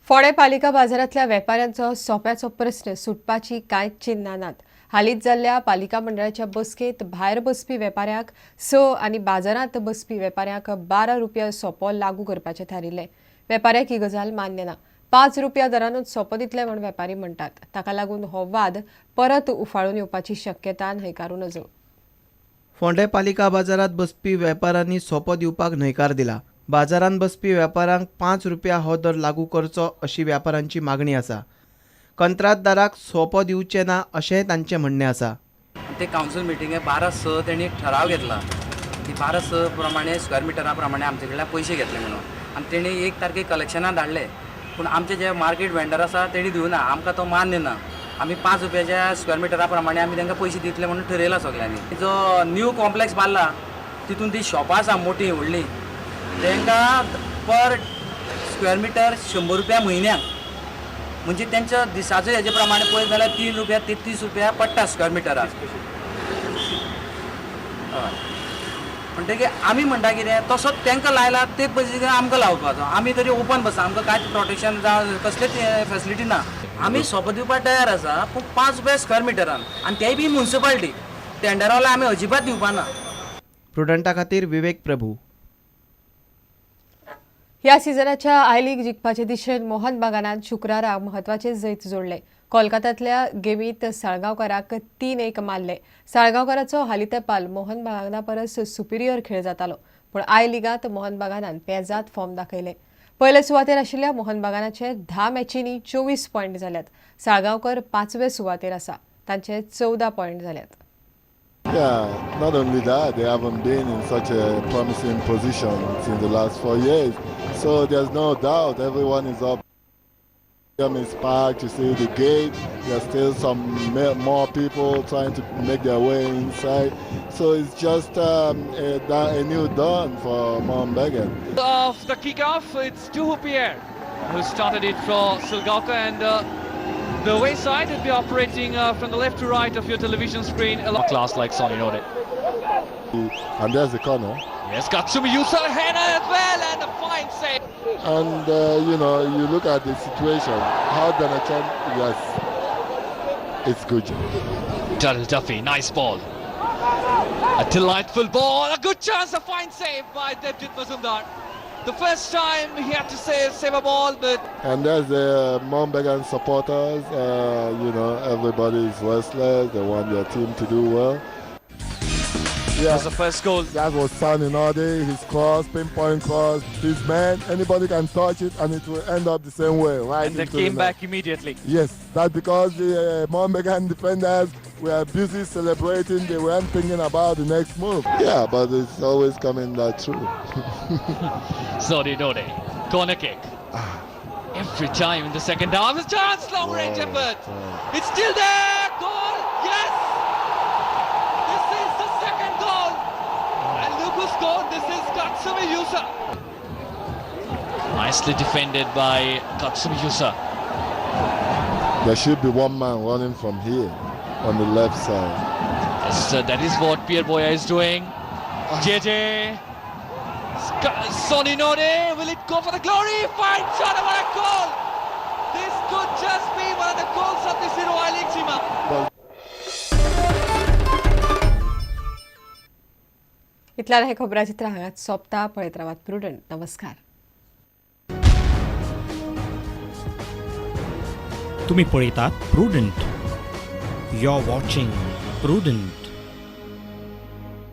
फोंडें पालिका बाजारांतल्या वेपाऱ्यांचो सोंप्याचो प्रस्न सुटपाची कांयच चिन्नां नात. हालींच जाल्ल्या पालिका मंडळाच्या बसकेंत भायर बसपी वेपाऱ्यांक 6 आनी बाजारांत बसपी वेपाऱ्यांक 12 रुपया सोंपो लागू करपाचें थारिल्लें. वेपाऱ्याक ही गजाल मान्य ना. 5 रुपया दरानूच सोंपो दितले म्हूण वेपारी म्हणटात. ताका लागून हो वाद परत उफाळून येवपाची शक्यता न्हयकारूं नजो. फोंडें पालिका बाजारांत बसपी वेपाऱ्यांनी सोंपो दिवपाक न्हयकार दिला. बाजारांत बसपी वेपाऱ्यांक 5 रुपया हो दर लागू करचो अशी व्यापाऱ्यांची मागणी आसा. कंत्राटदाराक सोंपो दिवचे ना अशेंय तांचें म्हणणें आसा. ते कावन्सील मिटिंगे 12/6 तेणी ठराव घेतला की 12/6 प्रमाणे स्क्वेअर मिटरा प्रमाणे आमचे कडल्यान पयशे घेतले म्हणून, आनी तेणी 1 तारखेक कलेक्शनाक धाडले, पूण आमचे जे मार्केट वेंडर आसा तेणी दिवना, आमकां तो मान्य ना. आमी 5 रुपयाच्या स्क्वेअर मिटरा प्रमाणे आमी तांकां पयशे दितले म्हणून ठरयला सगळ्यांनी. जो न्यू कॉम्प्लेक्स बांदला तितून ती शॉपां आसा मोठी व्हडली, तांकां पर स्क्वेअर मिटर 100 रुपया म्हयन्याक, म्हणजे त्यांच्या दिसाचो हेजे प्रमाणे पळयत जाल्यार 3 रुपया 33 रुपया पडटा स्क्वेअर मिटराक. हय, म्हणटकीर आमी म्हणटा कितें तसोच तांकां लायला ते पयशे आमकां लावपाचो. आमी तरी ओपन बसा, आमकां कांयच प्रोटेक्शन जावं कसलेच फेसिलिटी ना. आमी सोंपो दिवपाक तयार आसा, पूण 5 रुपया स्क्वेअर मिटरान, आनी तेय बी मुन्सिपाल्टी टेंडरावाला आमी अजिबात दिवपाना. प्रुडंटा खातीर विवेक प्रभू. ह्या सिजनाच्या I league जिखपाचे दिशेन मोहन बागानान शुक्रारा म्हत्वाचे जैत जोडले. कोलकात्यांतल्या गेमीत साळगांवकाराक 3-1 मारले. साळगांवकाराचो हालीं तेंपार मोहन बागाना परस सुपिरियर खेळ जातालो, पूण I लिगांत मोहन बागानान पेजात फॉर्म दाखयले. पयले सुवातेर आशिल्ल्या मोहन बागानाचे 10 मॅचींनी 24 पॉयंट जाल्यात. साळगांवकर 5वे सुवातेर आसा, तांचे 14 पॉयंट जाल्यात. Yeah, not only that, they haven't been in such a promising position since the last 4 years. So there's no doubt everyone is up. Is packed, you see the gate, there's still some more people trying to make their way inside. So it's just a new dawn for Mohun Bagan. Of the kickoff, it's Juhu Pierre who started it for Salgaocar, and the away side will be operating from the left to right of your television screen. A class like Sonny Node. And there's the corner. Yes, Katsumi Yusa header as well, and a fine save. And you know, you look at the situation, how Dhanachan, yes, it's good. Daryl Duffy, nice ball. A delightful ball, a good chance, a fine save by Debjit Mazumdar. The first time he had to save a ball, but... And there's the Mohun Bagan supporters, you know, everybody is restless, they want their team to do well. Yeah. That was the first goal. That was Sunny Nodi, his cross, pinpoint cross. His man, anybody can touch it and it will end up the same way. Right. And they came back immediately. Yes, that's because the Mohun Bagan defenders were busy celebrating. They weren't thinking about the next move. Yeah, but it's always coming that true. Sonny Nodi, corner kick. Every time in the second half, a chance, long range effort. It's still there. Goal, yes. This is the second goal. And look who scored. This is Katsumi Yusa. Nicely defended by Katsumi Yusa. There should be one man running from here on the left side. Yes, that is what Pierre Boya is doing. JJ. Sonny Node, will it go for the glory? Fine shot, what a goal! This could just be one of the goals of this Hero I League team up. इतल्यान हें खबराचित्र हांगाच सोंपता. पळयत रावात prudent. नमस्कार. तुम्ही पळयतात Prudent. You are watching Prudent.